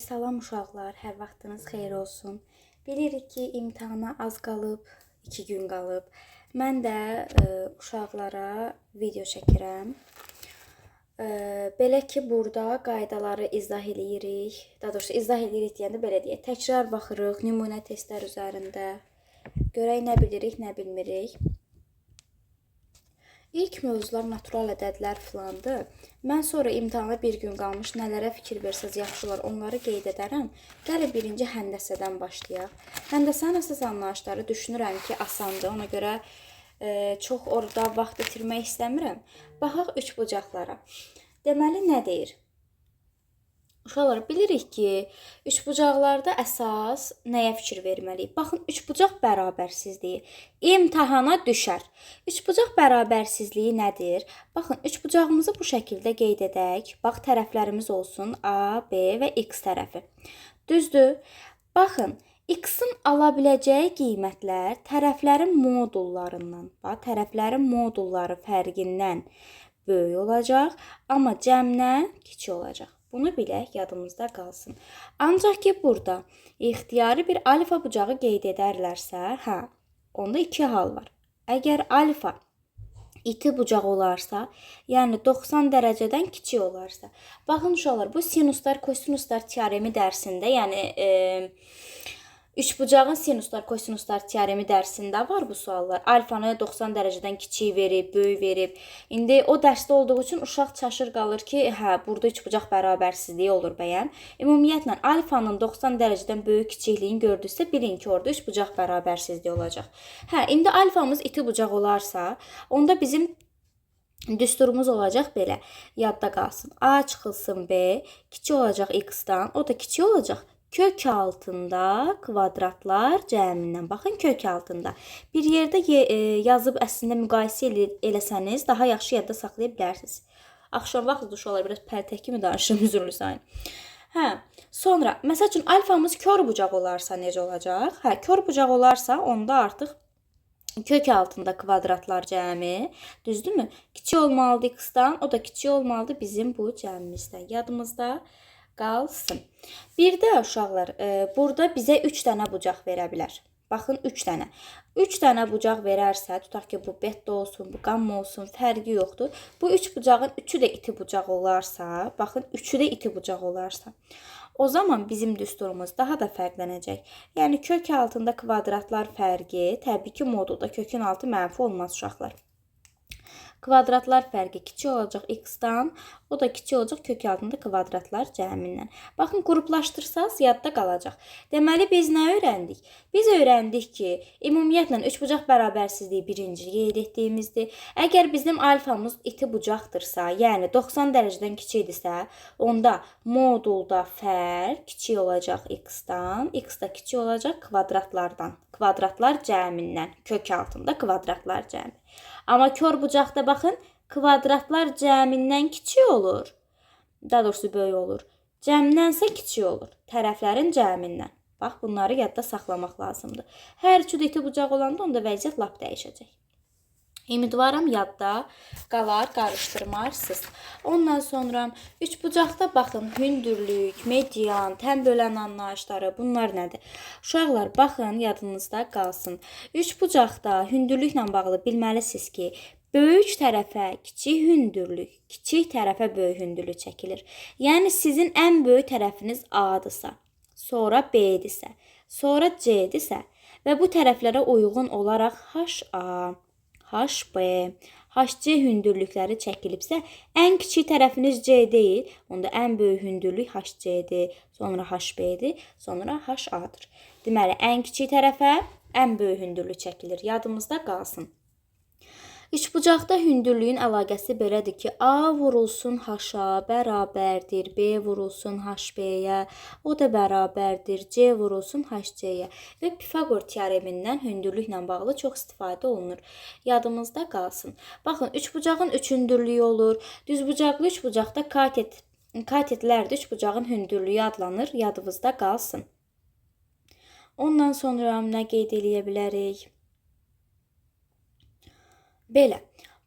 Salam uşaqlar, hər vaxtınız xeyir olsun. Bilirik ki, imtahana az qalıb, 2 gün qalıb. Mən də uşaqlara video çəkirəm. Belə ki, burada qaydaları izah eləyirik. Daha doğrusu izah eləyirik deyəndə belə deyək. Təkrar baxırıq nümunə testlər üzərində. Görək nə bilirik, nə bilmirik. İlk mövzular natural ədədlər filandır. Mən sonra imtahana bir gün qalmış nələrə fikir versəz yaxşı olar, onları qeyd edərəm. Gəlin birinci həndəsədən başlayaq. Həndəsənin əsas anlayışları düşünürəm ki, asandır. Ona görə çox orada vaxt itirmək istəmirəm. Baxaq üçbucaqlara. Deməli nə deyir? Uşaqlar, bilirik ki, üçbucaqlarda əsas nəyə fikir verməliyik? Baxın, üçbucaq bərabərsizliyi imtahana düşər. Üçbucaq bərabərsizliyi nədir? Baxın, üçbucağımızı bu şəkildə qeyd edək. Bax, tərəflərimiz olsun A, B və X tərəfi. Düzdür? Baxın, X-in ala biləcəyi qiymətlər tərəflərin modullarından, bax, tərəflərin modulları fərqindən böyük olacaq, amma cəmdən kiçik olacaq. Bunu bilək, yadımızda qalsın. Ancaq ki, burada ixtiyari bir alfa bucağı qeyd edərlərsə, hə, onda iki hal var. Əgər alfa iti bucaq olarsa, yəni 90 dərəcədən kiçik olarsa. Baxın uşaqlar, bu sinuslar, kosinuslar teoremi dərsində, yəni üçbucağın sinuslar, kosinuslar teoremi dərsində var bu suallar. Alfanı 90 dərəcədən kiçik verib, böyük verib. İndi o dərsdə olduğu üçün uşaq çaşır qalır ki, hə, burada üçbucaq bərabərsizliyi olur bəyəm. Ümumiyyətlə, alfanın 90 dərəcədən böyük kiçikliyini gördünüzsə, bilin ki, orada üçbucaq bərabərsizliyi olacaq. Hə, indi alfamız iti bucaq olarsa, onda bizim düsturumuz olacaq belə. Yadda qalsın. A çıxılsın B, kiçik olacaq X-dan, o da kiçik olacaq kök altında kvadratlar cəmindən. Baxın, kök altında. Bir yerdə yazıb əslində müqayisə eləsəniz, daha yaxşı yadda saxlaya bilərsiniz. Axşam vaxtı uşaqlar biraz pəltək kimi danışıram, üzrlü sayın. Hə, sonra məsəl üçün alfamız kör bucaq olarsa necə olacaq? Hə, kör bucaq olarsa onda artıq kök altında kvadratlar cəmi, düzdürmü? Kiçik olmalıdır x-dan, o da kiçik olmalıdır bizim bu cəmimizdən. Yadımızda qalsın. Bir də uşaqlar, burada bizə 3 dənə bucaq verə bilər. Baxın, 3 dənə. 3 dənə bucaq verərsə, tutaq ki, bu beta olsun, bu gamma olsun, fərqi yoxdur. Bu 3 bucağın 3-ü də iti bucaq olarsa, baxın, 3-ü də iti bucaq olarsa, o zaman bizim düsturumuz daha da fərqlənəcək. Yəni, kök altında kvadratlar fərqi, təbii ki, modulda kökün altı mənfi olmaz uşaqlar. Kvadratlar fərqi kiçik olacaq x-dan, o da kiçik olacaq kök altında kvadratlar cəmindən. Baxın, qruplaşdırsaz yadda qalacaq. Deməli, biz nə öyrəndik? Biz öyrəndik ki, ümumiyyətlə üçbucaq bərabərsizliyi birinci qeyd etdiyimizdir. Əgər bizim alfamız iti bucaqdırsa, yəni 90 dərəcədən kiçikdirsə, onda modulda fərq kiçik olacaq x-dan, x da kiçik olacaq kvadratlardan. Kvadratlar cəmindən, kök altında kvadratlar cəmi. Amma kör bucaqda baxın, kvadratlar cəmindən kiçik olur. Daha doğrusu böyük olur. Cəmdənsə kiçik olur. Tərəflərin cəmindən. Bax, bunları yadda saxlamaq lazımdır. Hər üçü də iti bucaq olanda onda vəziyyət lap dəyişəcək. Ümidvaram yadda qalar, qarışdırmarsınız. Ondan sonra üçbucaqda baxın, hündürlük, median, tən bölən anlayışları, bunlar nədir? Uşaqlar, baxın, yadınızda qalsın. Üçbucaqda hündürlüklə bağlı bilməlisiniz ki, böyük tərəfə kiçik hündürlük, kiçik tərəfə böyük hündürlük çəkilir. Yəni, sizin ən böyük tərəfiniz A-dırsa, sonra B-dirsə, sonra C-dirsə və bu tərəflərə uyğun olaraq HA, HB, HC hündürlükləri çəkilibsə, ən kiçik tərəfiniz C deyil, onda ən böyük hündürlük HC-dir, sonra HB-dir, sonra HA-dır. Deməli, ən kiçik tərəfə ən böyük hündürlük çəkilir. Yadımızda qalsın. Üçbucaqda hündürlüyün əlaqəsi belədir ki, A vurulsun HA bərabərdir, B vurulsun HB-yə, o da bərabərdir, C vurulsun HC-yə və Pifaqor teoremindən hündürlüklə bağlı çox istifadə olunur. Yadımızda qalsın. Baxın, üçbucağın üç hündürlüyü olur. Düzbucaqlı üçbucaqda katetlər də üçbucağın hündürlüyü adlanır. Yadınızda qalsın. Ondan sonra nə qeyd eləyə bilərik? Belə.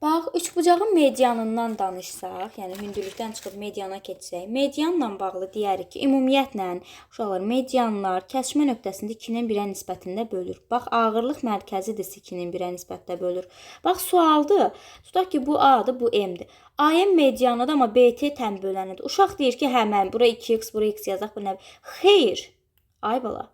Bax, üçbucağın medianından danışsaq, yəni hündürlükdən çıxıb mediana keçsək, medianla bağlı deyərik ki, ümumiyyətlə, uşaqlar, medianlar kəsişmə nöqtəsində 2-nin 1-ə nisbətində bölür. Bax, ağırlıq mərkəzidirsə 2-nin 1-ə nisbətdə bölür. Bax, sualdır. Tutaq ki, bu A-dır, bu M-dir. AM medianıdır, amma BT tən bölənidir. Uşaq deyir ki, hə, mən bura 2x, bura x yazaq, bu nə? Xeyr. Ay bala.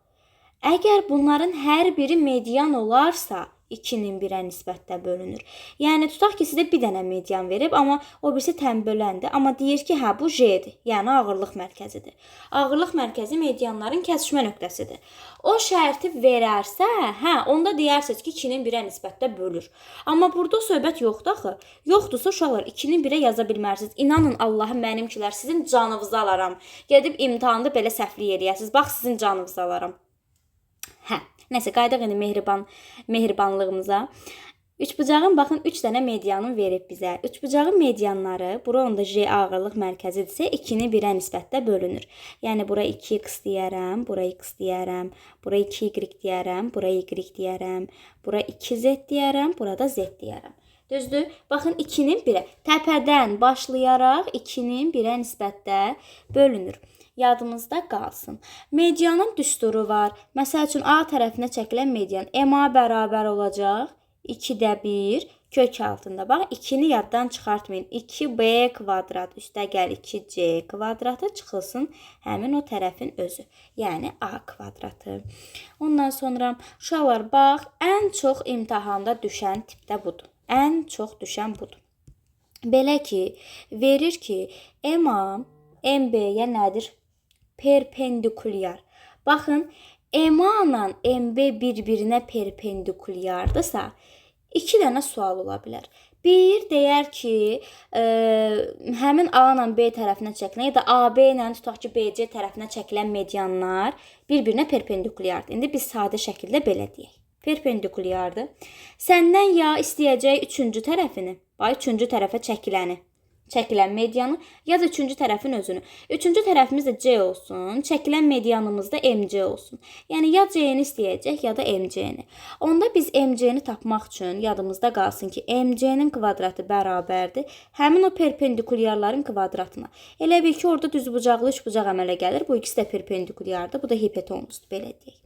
Əgər bunların hər biri median olarsa, 2-nin 1-ə nisbətdə bölünür. Yəni, tutaq ki, sizə bir dənə median verib, amma o birisi tən böləndir. Amma deyir ki, hə, bu J-dir, yəni ağırlıq mərkəzidir. Ağırlıq mərkəzi medianların kəsişmə nöqtəsidir. O şərti verərsə, hə, onda deyərsiniz ki, 2-nin 1-ə nisbətdə bölür. Amma burada söhbət yoxdur axı. Yoxdursa, uşaqlar, 2-nin 1-ə yaza bilmərsiniz. İnanın Allahım, mənimkilər, sizin canınızı alaram. Gedib imtahanda belə səhvlik eləyəsiniz. Bax, sizin canınızı alaram. Hə, nəsə, qayıdaq indi mehribanlığımıza. Üçbucağın, baxın, 3 dənə medianı verib bizə. Üçbucağın medianları, bura onda J ağırlıq mərkəzidirsə, 2-ni 1-ə nisbətdə bölünür. Yəni, bura 2x deyərəm, bura x deyərəm, bura 2y deyərəm, bura y deyərəm, bura 2z deyərəm, burada z deyərəm. Düzdür? Baxın, 2-nin 1-ə. Təpədən başlayaraq 2-nin 1-ə nisbətdə bölünür. Yadımızda qalsın. Medianın düsturu var. Məsəl üçün, A tərəfinə çəkilən median MA bərabər olacaq. 2-də 1 kök altında. Bax, 2-ni yaddan çıxartmayın. 2B kvadrat üstə gəl 2C kvadratı çıxılsın həmin o tərəfin özü. Yəni, A kvadratı. Ondan sonra, uşaqlar, bax, ən çox imtahanda düşən tipdə budur. Ən çox düşən budur. Belə ki, verir ki, MA MB-yə nədir? Perpendikulyar. Baxın, MA ilə MB bir-birinə perpendikulyardısa, 2 dənə sual ola bilər. Bir, deyər ki, həmin A ilə B tərəfinə çəkilən ya da AB ilə tutaq ki, BC tərəfinə çəkilən medianlar bir-birinə perpendikulyardır. İndi biz sadə şəkildə belə deyək. Perpendikulyardır. Səndən ya istəyəcək üçüncü tərəfini, bax, üçüncü tərəfə çəkiləni, çəkilən medianı ya da üçüncü tərəfin özünü. Üçüncü tərəfimiz də C olsun, çəkilən medianımız da MC olsun. Yəni, ya C-ni istəyəcək, ya da MC-ni. Onda biz MC-ni tapmaq üçün yadımızda qalsın ki, MC-nin kvadratı bərabərdir həmin o perpendikulyarların kvadratına. Elə bil ki, orada düzbucaqlı üçbucaq əmələ gəlir. Bu ikisi də perpendikulyardır. Bu da hipotenusdur, belə deyək.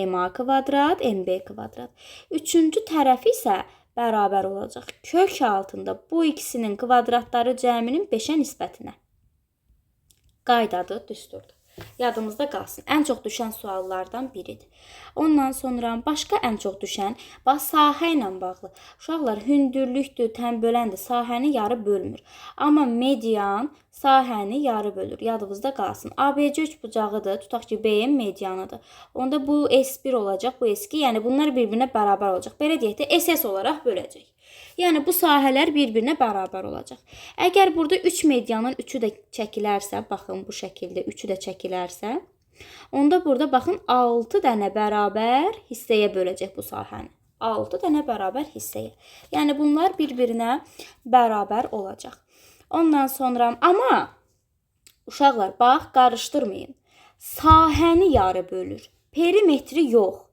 MA kvadrat, MB kvadrat. Üçüncü tərəfi isə bərabər olacaq. Kök altında bu ikisinin kvadratları cəminin 5-ə nisbətinə. Qaydadır, düsturdur. Yadımızda qalsın. Ən çox düşən suallardan biridir. Ondan sonra başqa ən çox düşən, bax, sahə ilə bağlı. Uşaqlar, hündürlükdür, tənböləndir, sahəni yarı bölmür. Amma median sahəni yarı bölür. Yadınızda qalsın. ABC üçbucağıdır. Tutaq ki, B-nin medianıdır. Onda bu S1 olacaq, bu S2. Yəni, bunlar bir-birinə bərabər olacaq. Belə deyək də, SS olaraq böləcək. Yəni, bu sahələr bir-birinə bərabər olacaq. Əgər burada 3 medianın 3-ü də çəkilərsə, baxın, bu şəkildə 3-ü də çəkilərsə, onda burada, baxın, 6 dənə bərabər hissəyə böləcək bu sahəni. 6 dənə bərabər hissəyə. Yəni, bunlar bir-birinə bərabər olacaq. Ondan sonra, amma uşaqlar, bax, qarışdırmayın. Sahəni yarı bölür. Perimetri yox.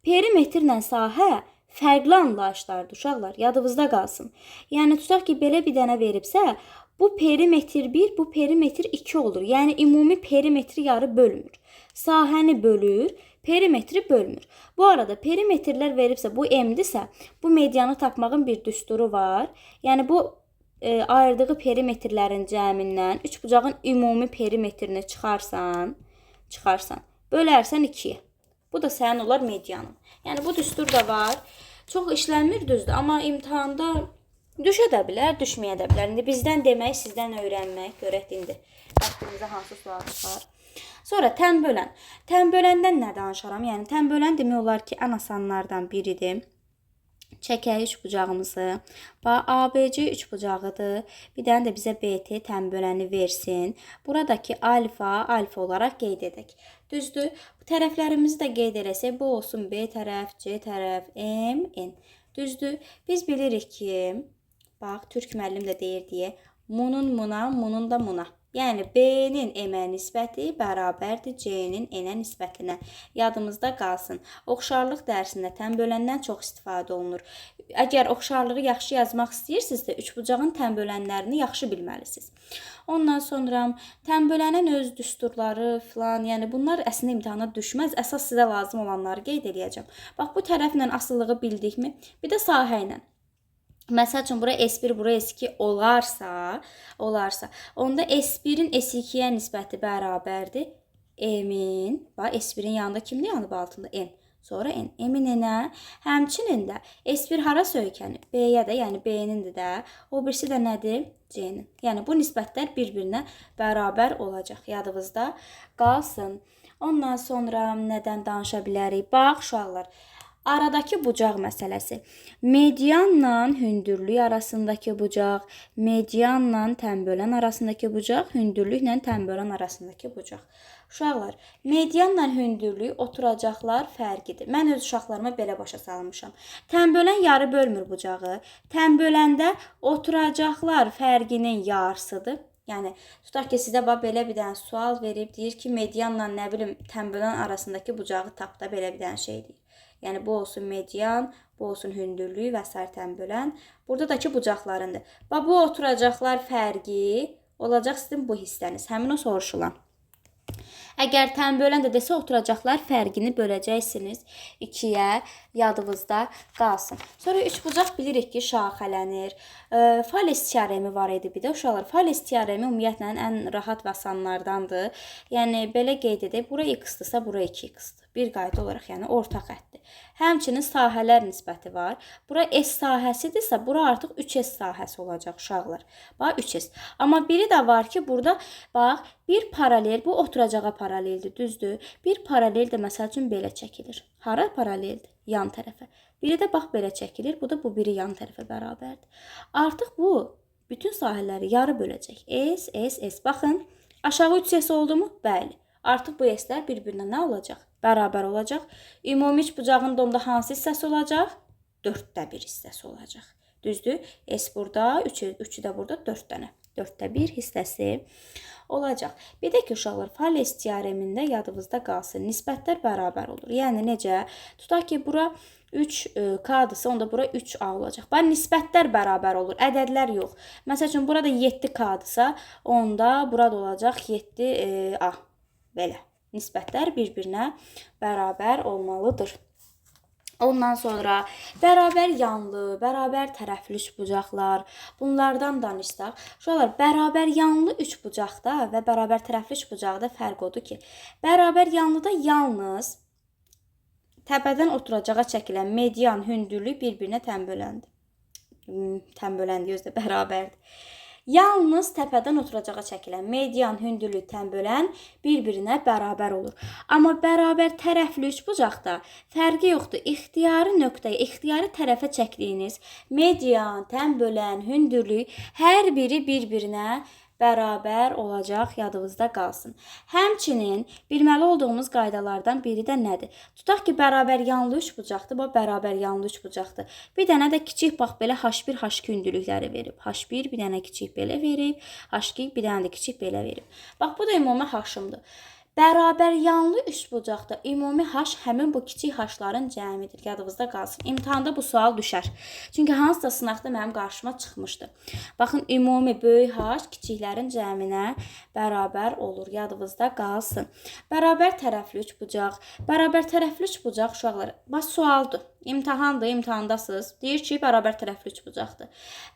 Perimetrlə sahə fərqli anlayışlardır uşaqlar, yadınızda qalsın. Yəni, tutaq ki, belə bir dənə veribsə, bu perimetr 1, bu perimetr 2 olur. Yəni, ümumi perimetri yarı bölmür. Sahəni bölür, perimetri bölmür. Bu arada perimetrlər veribsə, bu M-dirsə, bu medianı tapmağın bir düsturu var. Yəni, bu ayırdığı perimetrlərin cəmindən üçbucağın ümumi perimetrini çıxarsan, bölərsən 2-yə. Bu da sənin olar medianın. Yəni, bu düstur da var. Çox işlənmir, düzdür, amma imtahanda düşə də bilər, düşməyə də bilər. İndi bizdən demək, sizdən öyrənmək. Görək indi vaxtımıza hansı sual çıxar. Sonra tənbölən. Tənböləndən nə danışaram? Yəni, tənbölən demək olar ki, ən asanlardan biridir. Çəkək üçbucağımızı. Bax, ABC üçbucağıdır. Bir dənə də bizə BT tənböləni versin. Buradakı alfa, alfa olaraq qeyd edək. Düzdür? Bu tərəflərimizi də qeyd eləsək, bu olsun B tərəf, C tərəf, M, N. Düzdür? Biz bilirik ki, bax, Türk müəllim də deyir deyə, munun muna, munun da muna. Yəni B-nin M-ə nisbəti bərabərdir C-nin N-ə nisbətinə. Yadımızda qalsın. Oxşarlıq dərsində tənböləndən çox istifadə olunur. Əgər oxşarlığı yaxşı yazmaq istəyirsinizsə, üçbucağın tənbölənlərini yaxşı bilməlisiniz. Ondan sonra tənbölənin öz düsturları filan, yəni bunlar əslində imtahana düşməz. Əsas sizə lazım olanları qeyd eləyəcəm. Bax, bu tərəflə asılılığı bildikmi? Bir də sahə ilə. Məsəl üçün, bura S1, bura S2 olarsa, onda S1-in S2-yə nisbəti bərabərdir M-in, bax, S1-in yanında kimdir yanıb altında? N. Sonra N. M-in N-ə. Həmçinin də S1 hara söykənir? B-yə də, yəni B-nindir də. O birisi də nədir? C-nin. Yəni bu nisbətlər bir-birinə bərabər olacaq. Yadınızda qalsın. Ondan sonra nədən danışa bilərik? Bax, uşaqlar. Aradakı bucaq məsələsi. Medianla hündürlük arasındakı bucaq, medianla tənbölən arasındakı bucaq, hündürlüklə tənbölən arasındakı bucaq. Uşaqlar, medianla hündürlük oturacaqlar fərqidir. Mən öz uşaqlarıma belə başa salmışam. Tənbölən yarı bölmür bucağı. Tənböləndə oturacaqlar fərqinin yarısıdır. Yəni, tutaq ki, sizə bax belə bir dənə sual verib, deyir ki, medianla nə bilim tənbölən arasındakı bucağı tap da, belə bir dənə şey deyir. Yəni, bu olsun median, bu olsun hündürlük və sair tənbölən. Burada da ki, bucaqlarındır. Bax, bu oturacaqlar fərqi olacaq sizin bu hissəniz. Həmin o soruşulan. Əgər tənbölən də desə, oturacaqlar fərqini böləcəksiniz 2-yə, yadınızda qalsın. Sonra üçbucaq bilirik ki, şaxələnir. Fales teoremi var idi bir də. Uşaqlar, Fales teoremi ümumiyyətlə ən rahat və asanlardandır. Yəni, belə qeyd edək, bura x-dırsa, bura 2x-dir. Bir qayda olaraq, yəni orta xətdir. Həmçinin sahələr nisbəti var. Bura S sahəsidirsə, bura artıq 3S sahəsi olacaq uşaqlar. Bax, 3S. Amma biri də var ki, burada bax, bir paralel, bu oturacağa paraleldir, düzdür. Bir paralel də məsəl üçün belə çəkilir. Hara paraleldir? Yan tərəfə. Biri də bax belə çəkilir. Bu da bu biri yan tərəfə bərabərdir. Artıq bu bütün sahələri yarı böləcək. S, S, S. Baxın, aşağı 3S oldu mu? Bəli. Artıq bu S-lər bir-birinə nə olacaq? Bərabər olacaq. Ümumi üçbucağın da onda hansı hissəsi olacaq? 4-də 1 hissəsi olacaq. Düzdür? S burada, 3-ü də burada 4 dənə. 4-də 1 hissəsi olacaq. Bir də ki, uşaqlar, Fales teoremində yadınızda qalsın. Nisbətlər bərabər olur. Yəni necə? Tutaq ki, bura 3K-dırsa, onda bura 3A olacaq. Bax, nisbətlər bərabər olur, ədədlər yox. Məsəl üçün, burada 7K-dırsa, onda burada olacaq 7A. Belə. Nisbətlər bir-birinə bərabər olmalıdır. Ondan sonra bərabər yanlı, bərabər tərəfli üçbucaqlar, bunlardan danışsaq. Uşaqlar, bərabər yanlı üçbucaqda və bərabər tərəfli üçbucaqda fərq odur ki, bərabər yanlıda yalnız təpədən oturacağa çəkilən median hündürlük bir-birinə tənböləndir. Tənböləndir, özü də bərabərdir. Yalnız təpədən oturacağa çəkilən median, hündürlük, tənbölən bir-birinə bərabər olur. Amma bərabər tərəfli üçbucaqda fərqi yoxdur. İxtiyari nöqtəyə, ixtiyari tərəfə çəkdiyiniz median, tənbölən, hündürlük hər biri bir-birinə bərabər olacaq, yadınızda qalsın. Həmçinin bilməli olduğumuz qaydalardan biri də nədir? Tutaq ki, bərabər yanlı üçbucaqdır. Bax, bərabər yanlı üçbucaqdır. Bir dənə də kiçik, bax, belə H1, H2 hündürlükləri verib. H1 bir dənə kiçik belə verib, H2 bir dənə də kiçik belə verib. Bax, bu da ümumi H-ımdır. Bərabər yanlı üçbucaqda ümumi H həmin bu kiçik H-ların cəmidir. Yadınızda qalsın. İmtahanda bu sual düşər. Çünki hansısa sınaqda mənim qarşıma çıxmışdı. Baxın, ümumi böyük H kiçiklərin cəminə bərabər olur. Yadınızda qalsın. Bərabər tərəfli üçbucaq. Bərabər tərəfli üçbucaq uşaqlar. Bax, sualdır. İmtahandır, imtahandasınız. Deyir ki, bərabər tərəfli üçbucaqdır.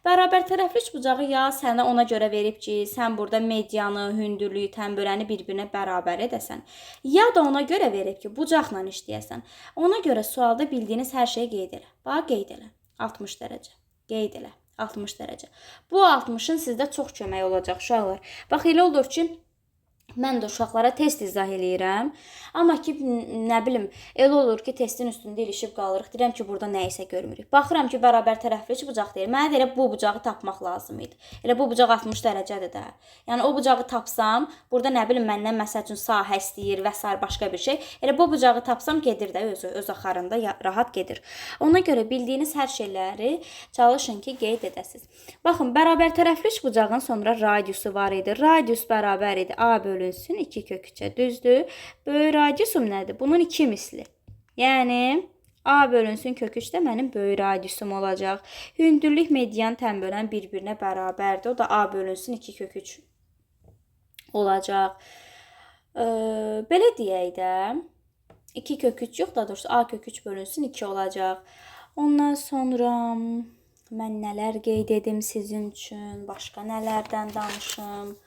Bərabər tərəfli üçbucağı ya sənə ona görə verib ki, sən burada medianı, hündürlüyü, tənböləni bir-birinə bərabər edəsən. Ya da ona görə verib ki, bucaqla işləyəsən. Ona görə sualda bildiyiniz hər şeyi qeyd elə. Bax, qeyd elə. 60 dərəcə. Qeyd elə. 60 dərəcə. Bu 60-ın sizdə çox köməyi olacaq uşaqlar. Bax, elə olur ki, Mən də uşaqlara test izah eləyirəm. Amma ki, nə bilim, elə olur ki, testin üstündə ilişib qalırıq. Deyirəm ki, burada nə isə görmürük. Baxıram ki, bərabər tərəfli üçbucaq deyir. Mənə də elə bu bucağı tapmaq lazım idi. Elə bu bucaq 60 dərəcədir də. Yəni o bucağı tapsam, burada nə bilim məndən məsəl üçün sahə istəyir və sair başqa bir şey. Elə bu bucağı tapsam gedir də özü, öz axarında rahat gedir. Ona görə bildiyiniz hər şeyləri çalışın ki, qeyd edəsiniz. Baxın, bərabər tərəfli üçbucağın sonra radiusu var idi. Radius bərabər idi A bölünsün 2 kök 3-ə, düzdür? Böyük radiusum nədir? Bunun 2 misli. Yəni A bölünsün kök 3 də mənim böyük radiusum olacaq. Hündürlük median tən bölən bir-birinə bərabərdir. O da A bölünsün 2 kök 3 olacaq. Belə deyək də 2 kök 3 yox, daha doğrusu A kök 3 bölünsün 2 olacaq. Ondan sonra mən nələr qeyd edim sizin üçün, başqa nələrdən danışım?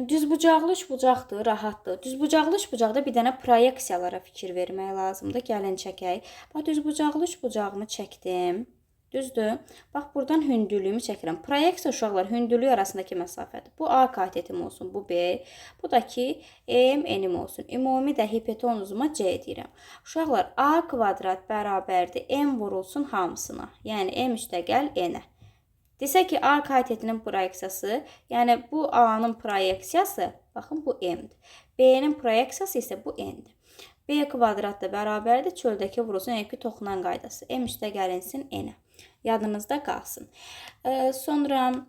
Düzbucaqlı üçbucaqdır, rahatdır. Düzbucaqlı üçbucaqda bir dənə proyeksiyalara fikir vermək lazımdır. Gəlin çəkək. Bax, düzbucaqlı üçbucağımı çəkdim. Düzdür? Bax, buradan hündürlüyümü çəkirəm. Proyeksiya uşaqlar hündürlük arasındakı məsafədir. Bu A katetim olsun, bu B. Bu da ki M, N-im olsun. Ümumi də hipotenuzuma C deyirəm. Uşaqlar, A kvadrat bərabərdir M vurulsun hamısına. Yəni M üstəgəl N-ə. Desə ki, A katetinin proyeksiyası, yəni bu A-nın proyeksiyası, baxın bu M-dir. B-nin proyeksiyası isə bu N-dir. B kvadrat da bərabərdir çöldəki vurulsun, yəni ki, toxunan qaydası. M üstə gəlinsin N-ə. Yadınızda qalsın. Sonra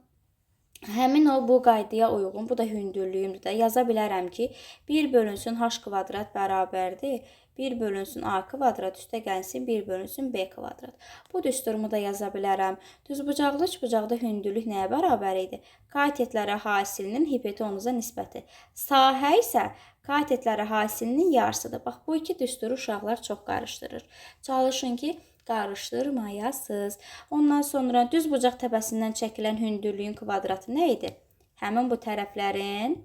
həmin o bu qaydaya uyğun, bu da hündürlüyümdür də. Yaza bilərəm ki, 1 bölünsün H kvadrat bərabərdir 1 bölünsün A kvadrat üstə gəlsin 1 bölünsün B kvadrat. Bu düsturumu da yaza bilərəm. Düzbucaqlı üçbucaqda hündürlük nəyə bərabər idi? Katetlərə hasilinin hipotenuza nisbəti. Sahə isə katetlərə hasilinin yarısıdır. Bax, bu iki düsturu uşaqlar çox qarışdırır. Çalışın ki, qarışdırmayasınız. Ondan sonra düzbucaq təpəsindən çəkilən hündürlüyün kvadratı nə idi? Həmin bu tərəflərin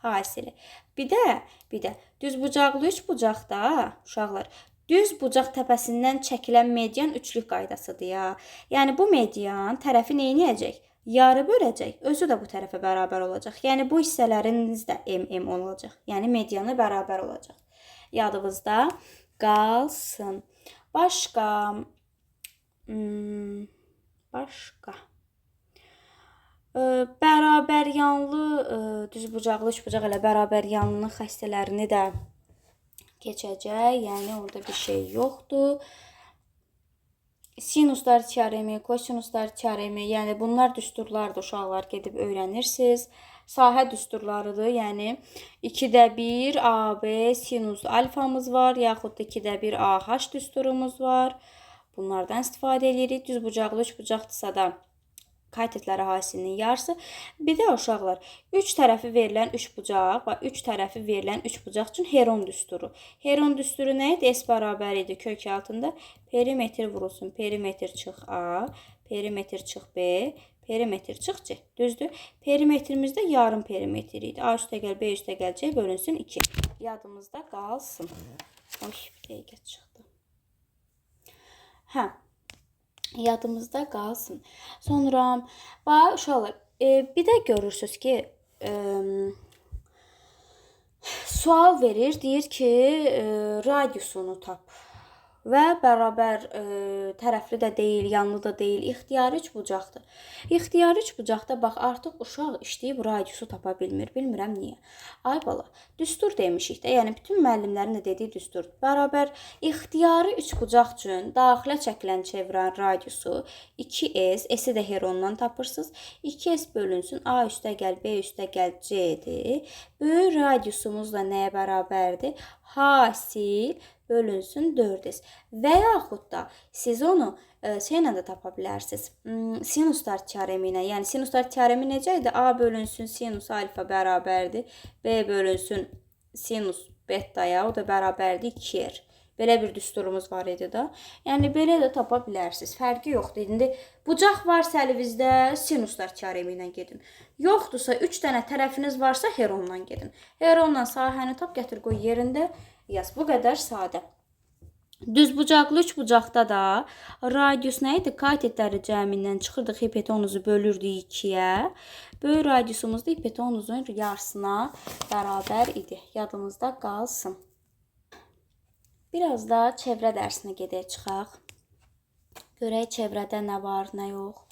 hasili. Bir də düzbucaqlı üçbucaqda uşaqlar düz bucaq təpəsindən çəkilən median üçlük qaydasıdır ya. Yəni bu median tərəfi nə edəcək? Yarı böləcək. Özü də bu tərəfə bərabər olacaq. Yəni bu hissələriniz də MM olacaq. Yəni medianı bərabər olacaq. Yadınızda qalsın. Başqa başqa bərabər yanlı düzbucaqlı üçbucaq elə bərabər yanlının xəstələrini də keçəcək. Yəni orada bir şey yoxdur. Sinuslar teoremi, kosinuslar teoremi, yəni bunlar düsturlardır, uşaqlar gedib öyrənirsiniz. Sahə düsturlarıdır. Yəni 2-də 1 AB sinus alfamız var, yaxud da 2-də 1 AH düsturumuz var. Bunlardan istifadə edirik. Düzbucaqlı üçbucaqdırsa da katetlərə hasilinin yarısı. Bir də uşaqlar, 3 tərəfi verilən üçbucaq və 3 tərəfi verilən üçbucaq üçün Heron düsturu. Heron düsturu nə idi? S bərabər idi kök altında perimetr vurulsun. Perimetr çıx A, perimetr çıx B, perimetr çıx C. Düzdür? Perimetrimiz də yarım perimetr idi. A üstəgəl B üstəgəl C bölünsün 2. Yadımızda qalsın. Oy, bir dəqiqə çıxdı. Hə. Yadımızda qalsın. Sonra bax uşaqlar, bir də görürsüz ki, sual verir, deyir ki, radiusunu tap. Və bərabər tərəfli də deyil, yanlı da deyil, ixtiyari üçbucaqdır. İxtiyari üçbucaqda bax artıq uşaq işləyib radiusu tapa bilmir. Bilmirəm niyə. Ay bala, düstur demişik də, yəni bütün müəllimlərin də dediyi düstur. Bərabər ixtiyari üçbucaq üçün daxilə çəkilən çevrənin radiusu 2S, S-i də Herondan tapırsınız. 2S bölünsün A üstəgəl B üstəgəl C-dir. Böyük radiusumuz da nəyə bərabərdir? Hasil bölünsün 4S. Və yaxud da siz onu şeylə də tapa bilərsiniz. Sinuslar teoremi ilə. Yəni sinuslar teoremi necə idi? A bölünsün sinus alfa bərabərdir. B bölünsün sinus betaya, o da bərabərdir 2R. Belə bir düsturumuz var idi da. Yəni belə də tapa bilərsiniz. Fərqi yoxdur. İndi bucaq varsa əlinizdə sinuslar teoremi ilə gedin. Yoxdursa 3 dənə tərəfiniz varsa Heronla gedin. Heronla sahəni tap, gətir qoy yerində yaz. Bu qədər sadə. Düzbucaqlı üçbucaqda da radius nə idi? Katetləri cəmindən çıxırdıq, hipotenuzu bölürdük 2-yə. Böyük radiusumuz da hipotenuzun yarısına bərabər idi. Yadımızda qalsın. Biraz da çevrə dərsinə gedək çıxaq. Görək çevrədə nə var, nə yox.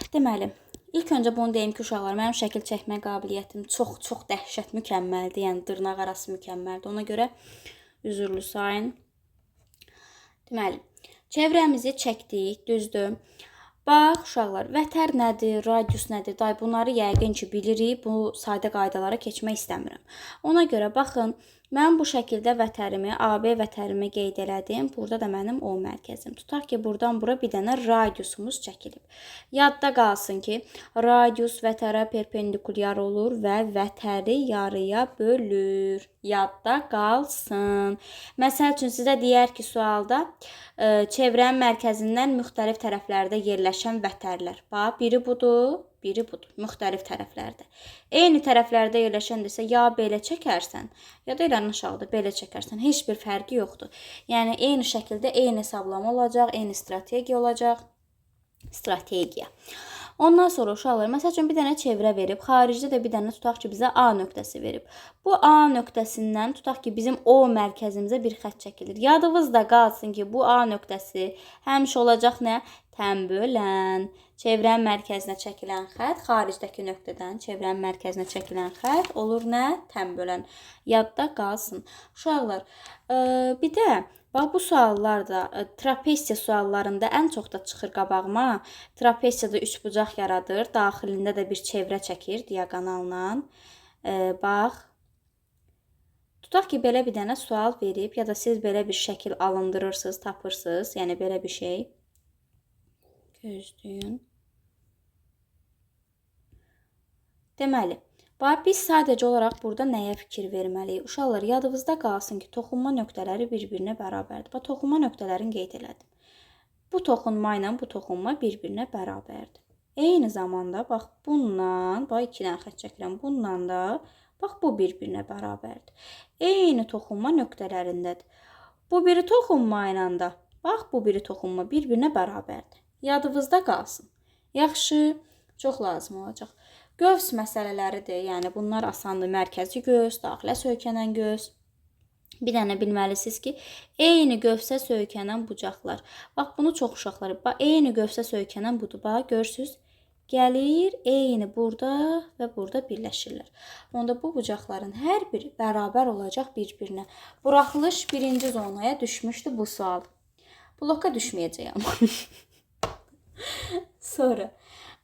Deməli, ilk öncə bunu deyim ki, uşaqlar, mənim şəkil çəkmə qabiliyyətim çox-çox dəhşət mükəmməldir. Yəni, dırnaq arası mükəmməldir. Ona görə üzürlü sayın. Deməli, çevrəmizi çəkdik, düzdür. Bax, uşaqlar, vətər nədir, radius nədir, day, bunları yəqin ki, bilirik. Bu sadə qaydalara keçmək istəmirəm. Ona görə, baxın, mən bu şəkildə vətərimi, AB vətərimi qeyd elədim. Burada da mənim O mərkəzim. Tutaq ki, buradan bura bir dənə radiusumuz çəkilib. Yadda qalsın ki, radius vətərə perpendikulyar olur və vətəri yarıya bölür. Yadda qalsın. Məsəl üçün, sizə deyər ki, sualda çevrənin mərkəzindən müxtəlif tərəflərdə yerləşən vətərlər. Bax, biri budur, biri budur. Müxtəlif tərəflərdə. Eyni tərəflərdə yerləşən desə, ya belə çəkərsən, ya da elə aşağıda belə çəkərsən. Heç bir fərqi yoxdur. Yəni, eyni şəkildə eyni hesablama olacaq, eyni strategiya olacaq. Strategiya. Ondan sonra uşaqlar, məsəl üçün, bir dənə çevrə verib, xaricdə də bir dənə tutaq ki, bizə A nöqtəsi verib. Bu A nöqtəsindən tutaq ki, bizim O mərkəzimizə bir xətt çəkilir. Yadınızda qalsın ki, bu A nöqtəsi həmişə olacaq nə? Tənbölən. Çevrənin mərkəzinə çəkilən xətt, xaricdəki nöqtədən çevrənin mərkəzinə çəkilən xətt olur nə? Tənbölən. Yadda qalsın. Uşaqlar, bir də bax, bu suallarda, trapesiya suallarında ən çox da çıxır qabağıma. Trapesiyada üçbucaq yaradır, daxilində də bir çevrə çəkir diaqonalla. Bax, tutaq ki, belə bir dənə sual verib, ya da siz belə bir şəkil alındırırsınız, tapırsınız, yəni belə bir şey. Gözləyin. Deməli, bax, biz sadəcə olaraq burada nəyə fikir verməliyik? Uşaqlar, yadınızda qalsın ki, toxunma nöqtələri bir-birinə bərabərdir. Bax, toxunma nöqtələrini qeyd elədim. Bu toxunma ilə bu toxunma bir-birinə bərabərdir. Eyni zamanda, bax, bununla, bax, iki dənə xətt çəkirəm, bununla da, bax, bu bir-birinə bərabərdir. Eyni toxunma nöqtələrindədir. Bu biri toxunma ilə də, bax, bu biri toxunma bir-birinə bərabərdir. Yadınızda qalsın. Yaxşı, çox lazım olacaq. Qövs məsələləridir. Yəni, bunlar asandır. Mərkəzi qövs, daxilə söykənən qövs. Bir dənə bilməlisiniz ki, eyni qövsə söykənən bucaqlar. Bax, bunu çox uşaqlar. Bax, eyni qövsə söykənən budur. Bax, görürsünüz. Gəlir, eyni burada və burada birləşirlər. Onda bu bucaqların hər biri bərabər olacaq bir-birinə. Buraxılış birinci zonaya düşmüşdü bu sual. Bloka düşməyəcək amma. Sonra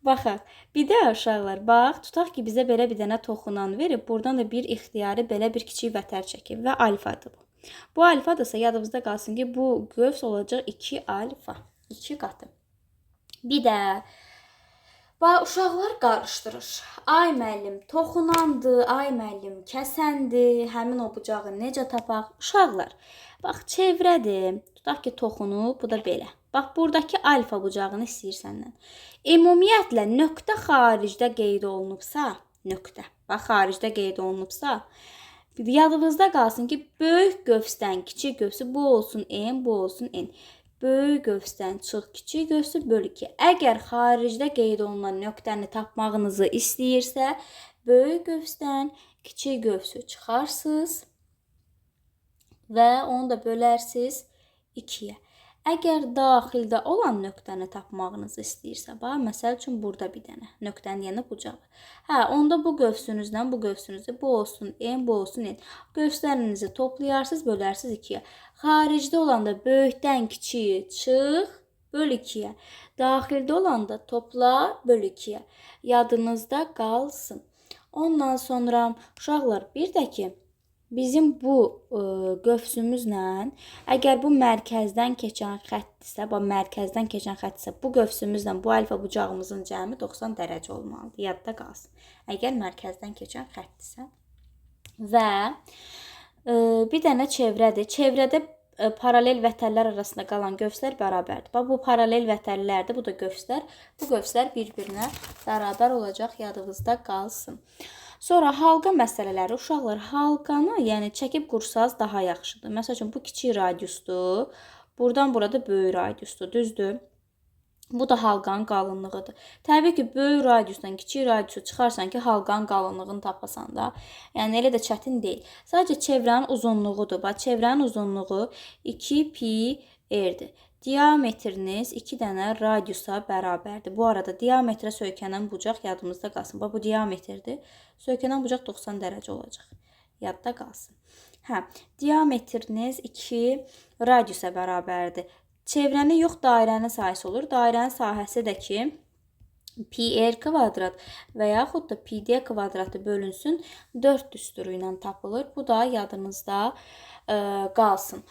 baxaq. Bir də uşaqlar, bax, tutaq ki, bizə belə bir dənə toxunan verib, buradan da bir ixtiyari belə bir kiçik vətər çəkib və alfadır bu. Bu alfadırsa yadımızda qalsın ki, bu qövs olacaq 2 alfa, 2 qatı. Bir də bax, uşaqlar qarışdırır. Ay müəllim, toxunandır, ay müəllim, kəsəndir, həmin o bucağı necə tapaq? Uşaqlar, bax, çevrədir. Tutaq ki, toxunub, bu da belə. Bax, buradakı alfa bucağını istəyir səndən. Ümumiyyətlə, nöqtə xaricdə qeyd olunubsa, nöqtə, bax, xaricdə qeyd olunubsa, yadınızda qalsın ki, böyük qövsdən kiçik qövsü bu olsun n, bu olsun n. Böyük qövsdən çıx kiçik qövsü böl 2. Əgər xaricdə qeyd olunan nöqtəni tapmağınızı istəyirsə, böyük qövsdən kiçik qövsü çıxarsınız və onu da bölərsiniz 2-yə. Əgər daxildə olan nöqtəni tapmağınızı istəyirsə, bax, məsəl üçün, burada bir dənə nöqtənin deyəndə bucağı. Hə, onda bu qövsünüzlə bu qövsünüzü, bu olsun n, bu olsun n. Qövslərinizi toplayarsınız, bölərsiniz 2-yə. Xaricdə olanda böyükdən kiçiyi çıx, böl 2-yə. Daxildə olanda topla, böl 2-yə. Yadınızda qalsın. Ondan sonra uşaqlar, bir də ki, bizim bu qövsümüzlə, əgər bu mərkəzdən keçən xəttdirsə, bu mərkəzdən keçən xəttdirsə, bu qövsümüzlə bu alfa bucağımızın cəmi 90 dərəcə olmalıdır. Yadda qalsın. Əgər mərkəzdən keçən xəttdirsə. Və bir dənə çevrədir. Çevrədə paralel vətərlər arasında qalan qövslər bərabərdir. Bax, bu paralel vətərlərdir, bu da qövslər. Bu qövslər bir-birinə bərabər olacaq, yadınızda qalsın. Sonra halqa məsələləri. Uşaqlar, halqanı, yəni çəkib qursaz daha yaxşıdır. Məsəl üçün, bu kiçik radiusdur. Buradan burada böyük radiusdur, düzdür? Bu da halqanın qalınlığıdır. Təbii ki, böyük radiusdan kiçik radiusu çıxarsan ki, halqanın qalınlığını tapasan da. Yəni, elə də çətin deyil. Sadəcə çevrənin uzunluğudur. Bax, çevrənin uzunluğu 2 pi r-dir. Diametriniz 2 dənə radiusa bərabərdir. Bu arada diametrə söykənən bucaq yadımızda qalsın. Bax, bu diametrdir. Söykənən bucaq 90 dərəcə olacaq. Yadda qalsın. Hə, diametriniz 2 radiusa bərabərdir. Çevrənin yox, dairənin sahəsi olur. Dairənin sahəsi də ki, pi r kvadrat və yaxud da pi d kvadratı bölünsün 4 düsturu ilə tapılır. Bu da yadınızda qalsın.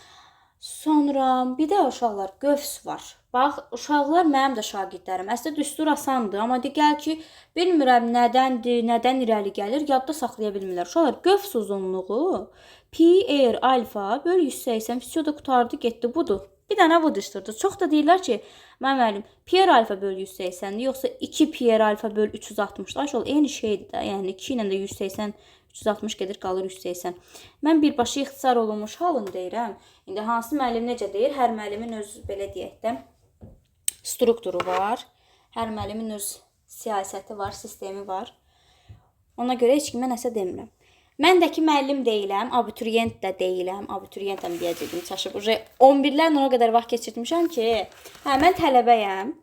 Sonra bir də uşaqlar, qövs var. Bax, uşaqlar mənim də şagirdlərim. Əslində düstur asandır, amma de gəl ki, bilmirəm nədəndir, nədən irəli gəlir, yadda saxlaya bilmirlər. Uşaqlar, qövs uzunluğu pi r alfa böl 180, vəsiyo da qurtardı, getdi, budur. Bir dənə bu düsturdur. Çox da deyirlər ki, mən müəllim, pi r alfa böl 180-dir, yoxsa 2 pi r alfa böl 360-dır. Ayşə ol, eyni şeydir də. Yəni 2 ilə də 180, 360 gedir, qalır 180. Mən birbaşa ixtisar olunmuş halını deyirəm. İndi hansı müəllim necə deyir? Hər müəllimin öz, belə deyək də, strukturu var. Hər müəllimin öz siyasəti var, sistemi var. Ona görə heç kimə nəsə demirəm. Mən də ki müəllim deyiləm, abituriyent də deyiləm. Abituriyentəm deyəcəkdim, çaşıb. Uje 11-lərlə o qədər vaxt keçirtmişəm ki, hə, mən tələbəyəm.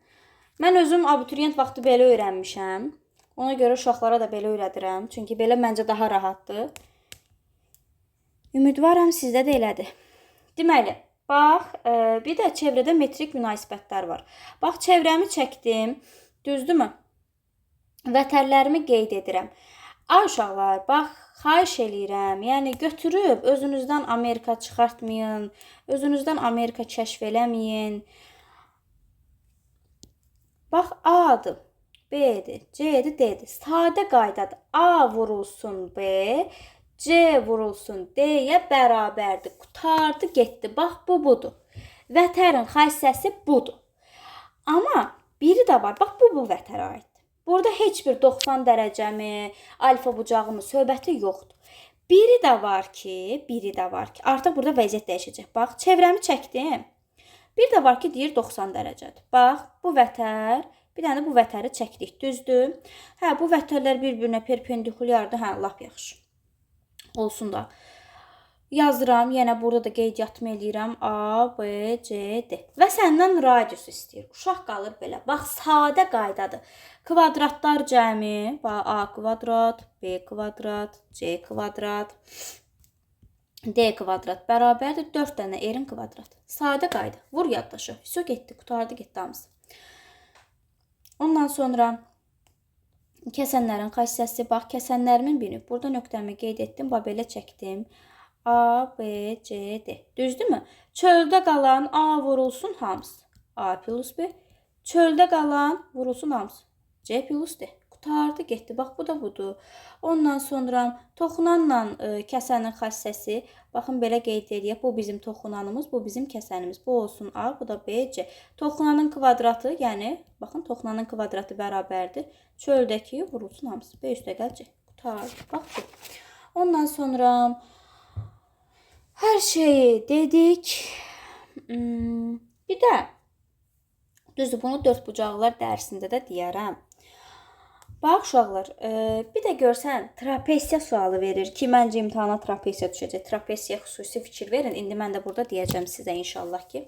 Mən özüm abituriyent vaxtı belə öyrənmişəm. Ona görə uşaqlara da belə öyrədirəm. Çünki belə məncə daha rahatdır. Ümidvaram sizdə də elədir. Deməli, bax, bir də çevrədə metrik münasibətlər var. Bax, çevrəmi çəkdim. Düzdürmü? Vətərlərimi qeyd edirəm. Ay uşaqlar, bax, xahiş eləyirəm. Yəni götürüb özünüzdən Amerika çıxartmayın, özünüzdən Amerika kəşf eləməyin. Bax, A-dır, B-dir, C-dir, D-dir. Sadə qaydadır. A vurulsun B, C vurulsun D-yə bərabərdir. Qutardı, getdi. Bax, bu budur. Vətərin xassəsi budur. Amma biri də var. Bax, bu vətərə aiddir. Burada heç bir 90 dərəcəmi, alfa bucağımı söhbəti yoxdur. Biri də var ki, artıq burada vəziyyət dəyişəcək. Bax, çevrəmi çəkdim. Bir də var ki, deyir 90 dərəcədir. Bax, bu vətər, bir dənə bu vətəri çəkdik, düzdür? Hə, bu vətərlər bir-birinə perpendikulyardır. Hə, lap yaxşı. Olsun da. Yazıram, yenə burada da qeydiyyatımı eləyirəm. A, B, C, D. Və səndən radius istəyir. Uşaq qalır belə. Bax, sadə qaydadır. Kvadratlar cəmi, bax, A kvadrat, B kvadrat, C kvadrat, D kvadrat bərabərdir 4 dənə R-in kvadratı. Sadə qayda. Vur yaddaşa. Vəsiyo getdi, qutardı, getdi hamısı. Ondan sonra kəsənlərin xassəsi. Bax, kəsənlərimin birini burada nöqtəmi qeyd etdim. Bax, belə çəkdim. A, B, C, D. Düzdürmü? Çöldə qalan A vurulsun hamısı. A plus B. Çöldə qalan vurulsun hamısı. C plus D. Qutardı, getdi. Bax, bu da budur. Ondan sonra toxunanla kəsənin xassəsi. Baxın, belə qeyd eləyək. Bu bizim toxunanımız, bu bizim kəsənimiz. Bu olsun A, bu da B, C. Toxunanın kvadratı, yəni, baxın, toxunanın kvadratı bərabərdir. Çöldəki vurulsun hamısı. B üstəgəl C. Qutardı. Bax, bu. Ondan sonra hər şeyi dedik. Bir də, düzdür, bunu dörd bucaqlar dərsində də deyərəm. Bax, uşaqlar, bir də görsən, trapesiya sualı verir ki, məncə imtahana trapesiya düşəcək. Trapesiya xüsusi fikir verin. İndi mən də burada deyəcəm sizə inşallah ki.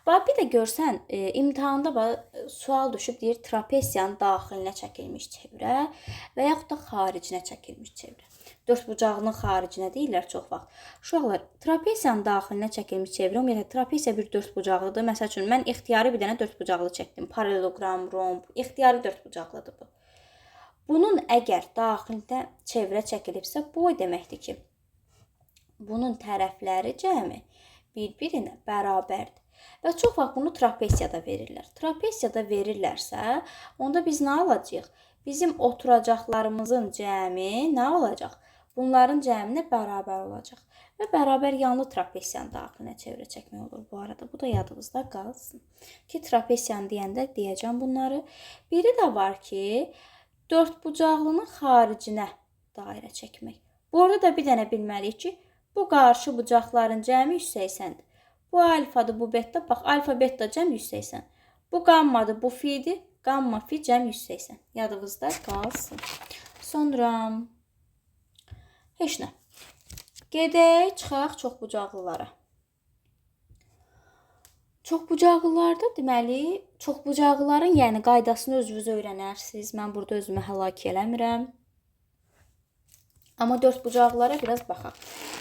Bax, bir də görsən, imtahanda bax, sual düşüb, deyir, trapesiyanın daxilinə çəkilmiş çevrə və yaxud da xaricinə çəkilmiş çevrə. Dörd bucağının xaricinə deyirlər çox vaxt. Uşaqlar, trapesiyanın daxilinə çəkilmiş çevrə, ümumiyyətlə, trapesiya bir dörd bucaqlıdır. Məsəl üçün, mən ixtiyari bir dənə dörd bucaqlı çəkdim. Paraleloqram, romb, ixtiyari dörd bucaqlıdır bu. Bunun əgər daxilində çevrə çəkilibsə, bu o deməkdir ki, bunun tərəfləri cəmi bir-birinə bərabərdir. Və çox vaxt bunu trapesiyada verirlər. Trapesiyada verirlərsə, onda biz nə alacağıq? Bizim oturacaqlarımızın cəmi nə olacaq? Bunların cəminə bərabər olacaq. Və bərabər yanlı trapesiyanın daxilinə çevrə çəkmək olur bu arada. Bu da yadınızda qalsın. Ki, trapesiyanı deyəndə deyəcəm bunları. Biri də var ki, dörd bucaqlının xaricinə dairə çəkmək. Burada da bir dənə bilməliyik ki, bu qarşı bucaqların cəmi 180-dir. Bu alfadır, bu beta. Bax, alfa beta cəm 180. Bu qammadır, bu fidir. Qamma fi cəm 180. Yadınızda qalsın. Sonra heç nə. Gedək, çıxaq çoxbucaqlılara. Çoxbucaqlılarda deməli, çoxbucaqlıların yəni qaydasını özünüz öyrənərsiniz. Mən burada özümü həlak eləmirəm. Amma dördbucaqlılara biraz baxaq.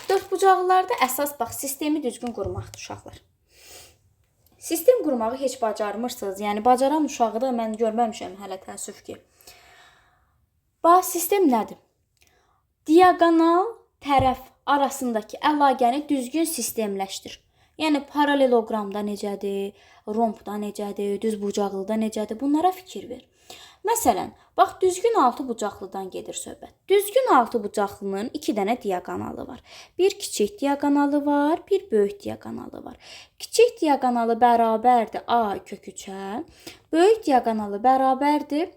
Dördbucaqlılarda əsas bax sistemi düzgün qurmaqdır uşaqlar. Sistem qurmağı heç bacarmırsınız. Yəni bacaran uşağı da mən görməmişəm hələ təəssüf ki. Bax sistem nədir? Diaqonal tərəf arasındakı əlaqəni düzgün sistemləşdir. Yəni paraleloqramda necədir, rombda necədir, düzbucaqlıda necədir, bunlara fikir ver. Məsələn, bax düzgün altıbucaqlıdan gedir söhbət. Düzgün altıbucaqlının 2 dənə diaqonalı var. Bir kiçik diaqonalı var, bir böyük diaqonalı var. Kiçik diaqonalı bərabərdir A kök 3-ə, böyük diaqonalı bərabərdir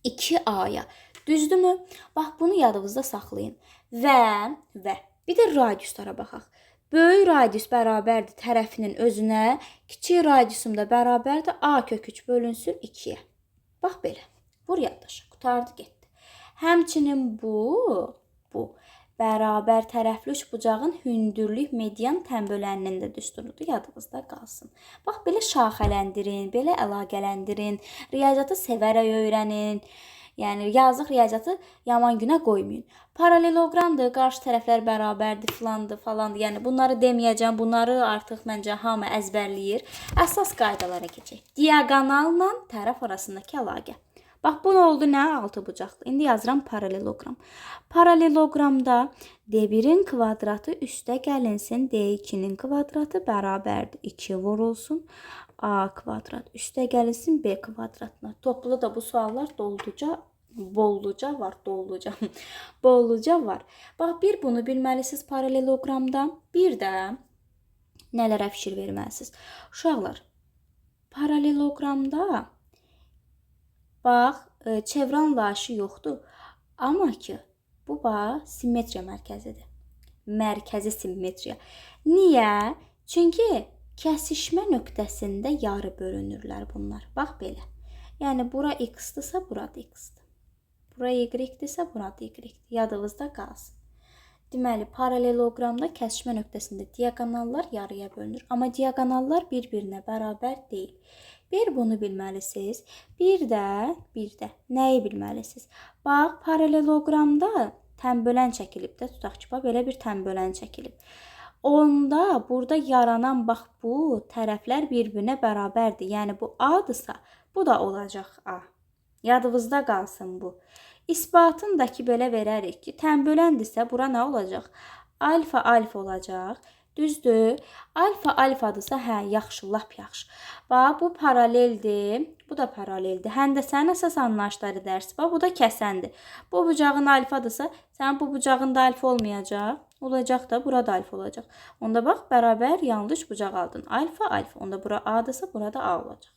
2A-ya. Düzdürmü? Bax bunu yadınızda saxlayın. Və bir də radiuslara baxaq. Böyük radius bərabərdir tərəfinin özünə, kiçik radiusum da bərabərdir A kök 3 bölünsün 2-yə. Bax belə. Vur yaddaşa. Qurtardı, getdi. Həmçinin bu bərabər tərəfli üçbucağın hündürlük median tənböləninin də düsturudur. Yadınızda qalsın. Bax belə şaxələndirin, belə əlaqələndirin. Riyaziyyatı sevərək öyrənin. Yəni yazıq riyaziyyatı yaman günə qoymayın. Paraleloqramdır, qarşı tərəflər bərabərdir, filandır, falandır. Yəni bunları deməyəcəm. Bunları artıq məncə hamı əzbərləyir. Əsas qaydalara keçək. Diaqonalla tərəf arasındakı əlaqə. Bax bu nə oldu? Nə? Altıbucaqlı. İndi yazıram paraleloqram. Paraleloqramda D1-in kvadratı üstə gəlinsin, D2-nin kvadratı bərabərdir 2 vurulsun A kvadrat üstə gəlinsin B kvadratına. Toplu da bu suallar dolduca, bolluca var, dolduca. Bolluca var. Bax bir bunu bilməlisiniz paraleloqramda. Bir də nələrə fikir verməlisiniz? Uşaqlar, paraleloqramda bax çevrə anlayışı yoxdur. Amma ki bu bax simmetriya mərkəzidir. Mərkəzi simmetriya. Niyə? Çünki kəsişmə nöqtəsində yarı bölünürlər bunlar. Bax belə. Yəni bura x-dirsə, bura da x-dir. Bura y-dirsə, bura da y-dir. Yadınızda qalsın. Deməli, paraleloqramda kəsişmə nöqtəsində diaqonallar yarıya bölünür. Amma diaqonallar bir-birinə bərabər deyil. Bir bunu bilməlisiniz. Bir də nəyi bilməlisiniz? Bax, paraleloqramda tənbölən çəkilib də, tutaq ki, bax belə bir tənbölən çəkilib. Onda burada yaranan bax bu tərəflər bir-birinə bərabərdir. Yəni bu A-dırsa, bu da olacaq A. Yadınızda qalsın bu. İsbatını da ki belə verərik ki, tənböləndirsə bura nə olacaq? Alfa alfa olacaq. Düzdür? Alfa alfadırsa, hə, yaxşı, lap yaxşı. Bax, bu paraleldir. Bu da paraleldir. Həndəsənin əsas anlayışları dərsi. Bax, bu da kəsəndir. Bu bucağın alfadırsa, sənin bu bucağın da alfa olmayacaq. Olacaq da, burada alfa olacaq. Onda bax, bərabər yanlış bucaq aldın. Alfa, alfa. Onda bura A-dırsa, burada A olacaq.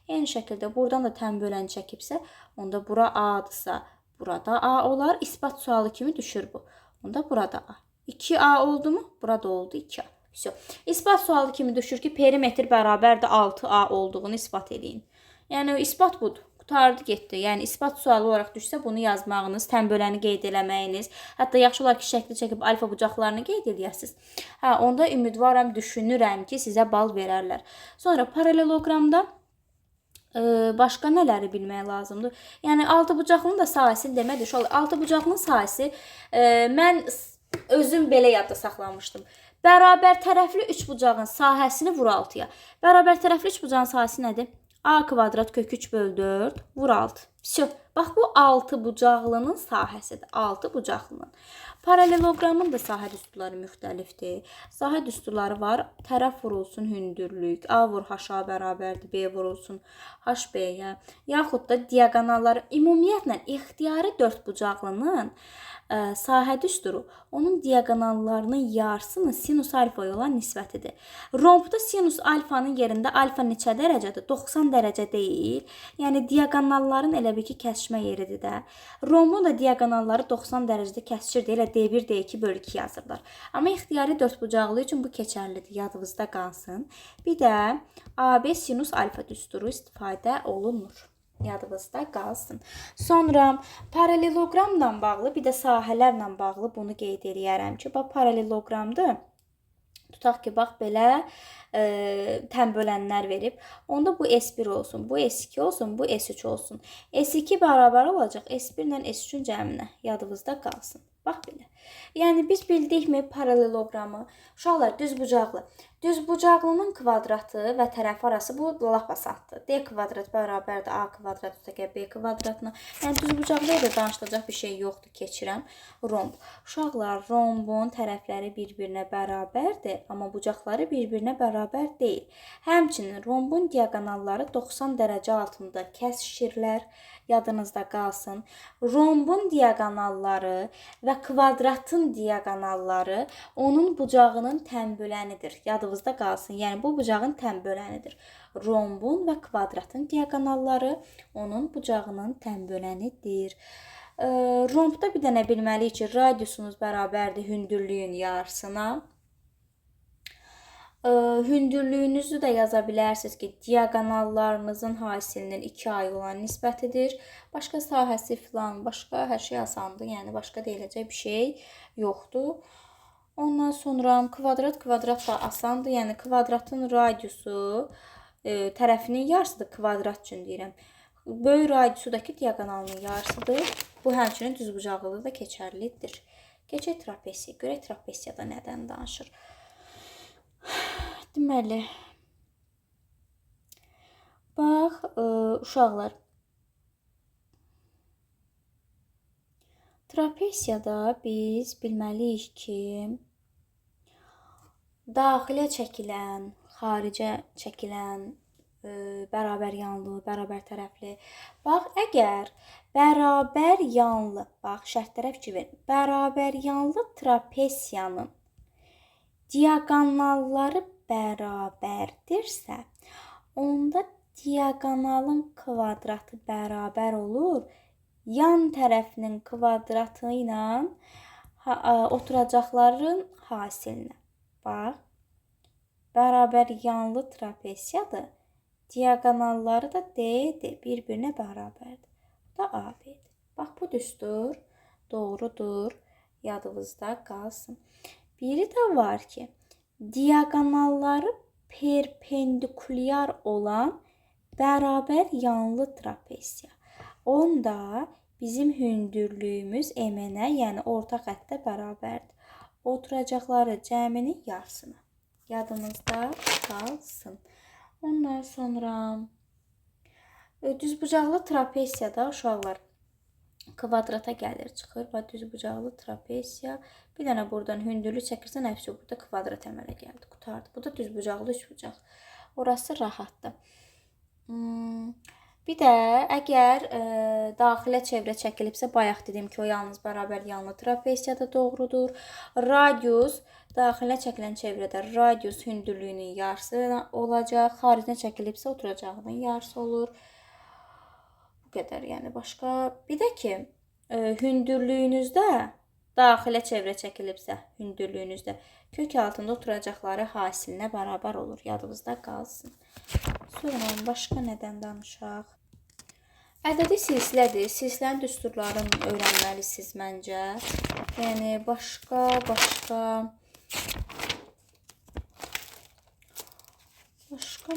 Eyni şəkildə buradan da tənbölən çəkibsə, onda bura A-dırsa, burada A olar. İsbat sualı kimi düşür bu. Onda burada A. 2A oldu mu? Burada oldu 2A. Vəsə. İsbat sualı kimi düşür ki, perimetr bərabərdir 6A olduğunu isbat eləyin. Yəni isbat budur. Qurtardı, getdi. Yəni isbat sualı olaraq düşsə bunu yazmağınız, tənböləni qeyd eləməyiniz, hətta yaxşı olar ki, şəkli çəkib alfa bucaqlarını qeyd eləyəsiniz. Hə, onda ümidvaram, düşünürəm ki, sizə bal verərlər. Sonra paraleloqramda başqa nələri bilmək lazımdır? Yəni altıbucaqlının da sahəsini demək uşaqlar. Altıbucaqlının sahəsi mən özüm belə yadda saxlamışdım. Bərabər tərəfli üçbucağın sahəsini vur 6-ya. Bərabər tərəfli üçbucağın sahəsi nədir? A kvadrat kök 3 bölü 4 vur 6. Vəsə. Bax bu altıbucaqlının sahəsidir. Altıbucaqlının. Paraleloqramın da sahə düsturları müxtəlifdir. Sahə düsturları var. Tərəf vurulsun hündürlük. A vur H-a bərabərdir. B vurulsun HB-yə. Yaxud da diaqonalları ümumiyyətlə ixtiyari dördbucaqlının sahə düsturu onun diaqonallarının yarısının sinus alfaya olan nisbətidir. Rombda sinus alfanın yerində alfa neçə dərəcədir? 90 dərəcə deyil. Yəni diaqonalların elə bil ki, kəsişmə yeridir də. Rombun da diaqonalları 90 dərəcədə kəsişir deyə elə D1, D2 bölü 2 yazırlar. Amma ixtiyari dördbucaqlı üçün bu keçərlidir. Yadınızda qalsın. Bir də AB sinus alfa düsturu istifadə olunur. Yadınızda qalsın. Sonra paraleloqramla bağlı, bir də sahələrlə bağlı bunu qeyd eləyərəm ki, bax paraleloqramdır. Tutaq ki, bax belə tənbölənlər verib. Onda bu S1 olsun, bu S2 olsun, bu S3 olsun. S2 bərabər olacaq S1 ilə S3-ün cəminə. Yadınızda qalsın. Bax belə. Yəni biz bildikmi paraleloqramı? Uşaqlar düzbucaqlı. Düzbucaqlının kvadratı və tərəfi arası bu lap asandır. D kvadrat bərabərdir A kvadrat üstəgəl B kvadratına. Yəni düzbucaqlıya da danışılacaq bir şey yoxdur. Keçirəm. Romb. Uşaqlar, rombun tərəfləri bir-birinə bərabərdir, amma bucaqları bir-birinə bərabər deyil. Həmçinin rombun diaqonalları 90 dərəcə altında kəsişirlər. Yadınızda qalsın. Rombun diaqonalları və kvadratın diaqonalları onun bucağının tənbölənidir. Yadınızda qalsın. Yəni bu bucağın tənbölənidir. Rombun və kvadratın diaqonalları onun bucağının tənbölənidir. Rombda bir dənə bilməliyik ki, radiusunuz bərabərdir hündürlüyün yarısına. Hündürlüyünüzü də yaza bilərsiniz ki, diaqonallarınızın hasilinin 2 ayı olan nisbətidir. Başqa sahəsi filan, başqa hər şey asandır. Yəni başqa deyiləcək bir şey yoxdur. Ondan sonra kvadrat, kvadrat da asandır. Yəni kvadratın radiusu tərəfinin yarısıdır, kvadrat üçün deyirəm. Böyük radiusu da ki, diaqonalının yarısıdır. Bu həmçinin düzbucaqlıda da keçərlidir. Keçək trapesiya. Görək trapesiyada nədən danışır. Deməli, bax, uşaqlar, trapesiyada biz bilməliyik ki, daxilə çəkilən, xaricə çəkilən, bərabər yanlı, bərabər tərəfli. Bax, əgər bərabər yanlı, bax, şərtlərə fikir verin, bərabər yanlı trapesiyanın diaqonalları bərabərdirsə, onda diaqonalın kvadratı bərabər olur yan tərəfinin kvadratı ilə oturacaqların hasilinə. Bax, bərabər yanlı trapesiyadır. Diaqonalları da D-dir, bir-birinə bərabərdir. Bu da AB-dir. Bax, bu düstur doğrudur, yadınızda qalsın. Biri də var ki, diaqonalları perpendikulyar olan bərabər yanlı trapesiya. Onda bizim hündürlüyümüz MN-ə, yəni orta xəttə bərabərdir. Oturacaqları cəminin yarısına. Yadınızda qalsın. Ondan sonra düzbucaqlı trapesiyada uşaqlar kvadrata gəlir, çıxır və düzbucaqlı trapesiya. Bir dənə buradan hündürlük çəkirsən, həpsi burada kvadrat əmələ gəldi, qurtardı. Bu da düzbucaqlı üçbucaq. Orası rahatdır. Bir də əgər daxilə çevrə çəkilibsə, bayaq dedim ki, o yalnız bərabər yanlı trapesiyada doğrudur. Radius daxilə çəkilən çevrədə radius hündürlüyünün yarısı olacaq. Xaricinə çəkilibsə, oturacağının yarısı olur. Bu qədər. Yəni başqa bir də ki, hündürlüyünüzdə daxilə çevrə çəkilibsə, hündürlüyünüzdə kök altında oturacaqları hasilinə bərabər olur. Yadınızda qalsın. Sonra başqa nədən danışaq? Ədədi silsilədir. Silsilənin düsturlarını öyrənməlisiniz məncə. Yəni başqa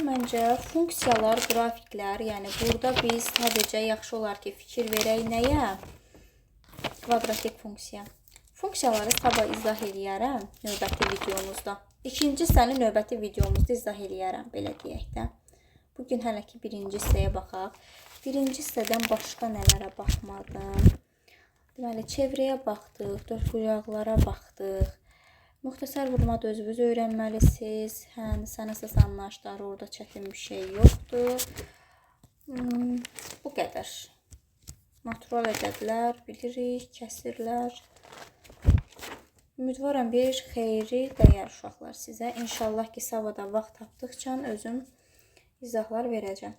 məncə funksiyalar, qrafiklər. Yəni burada biz sadəcə yaxşı olar ki, fikir verək nəyə? Kvadratik funksiya. Funksiyaları sabah izah eləyərəm növbəti videomuzda. İkinci hissəni növbəti videomuzda izah eləyərəm, belə deyək də. Bugün hələ ki birinci hissəyə baxaq. Birinci hissədən başqa nələrə baxmadım. Deməli, çevrəyə baxdıq, dördbucaqlara baxdıq. Müxtəsər vurma da özünüz öyrənməlisiniz. Hə, sənə anlayışları orada çətin bir şey yoxdur. Bu qədər. Natural ədədlər bilirik, kəsirlər. Ümidvaram bir xeyri dəyər uşaqlar sizə. İnşallah ki, Savada vaxt tapdıqca özüm izahlar verəcəm.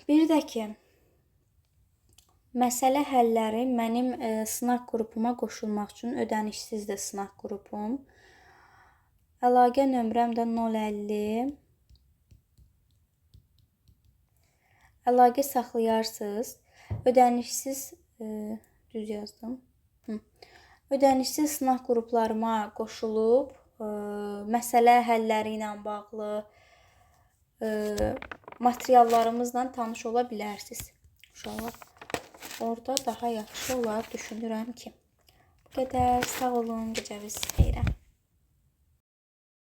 Bir də ki, məsələ həlləri mənim sınaq qrupuma qoşulmaq üçün ödənişsizdir sınaq qrupum. Əlaqə nömrəm də 050. Əlaqə saxlayarsınız. Ödənişsiz düz yazdım. Ödənişsiz sınaq qruplarıma qoşulub məsələ həlləri ilə bağlı materiallarımızla tanış ola bilərsiniz. Uşaqlar, orada daha yaxşı olar düşünürəm ki. Bu qədər. Sağ olun. Gecəniz xeyrə.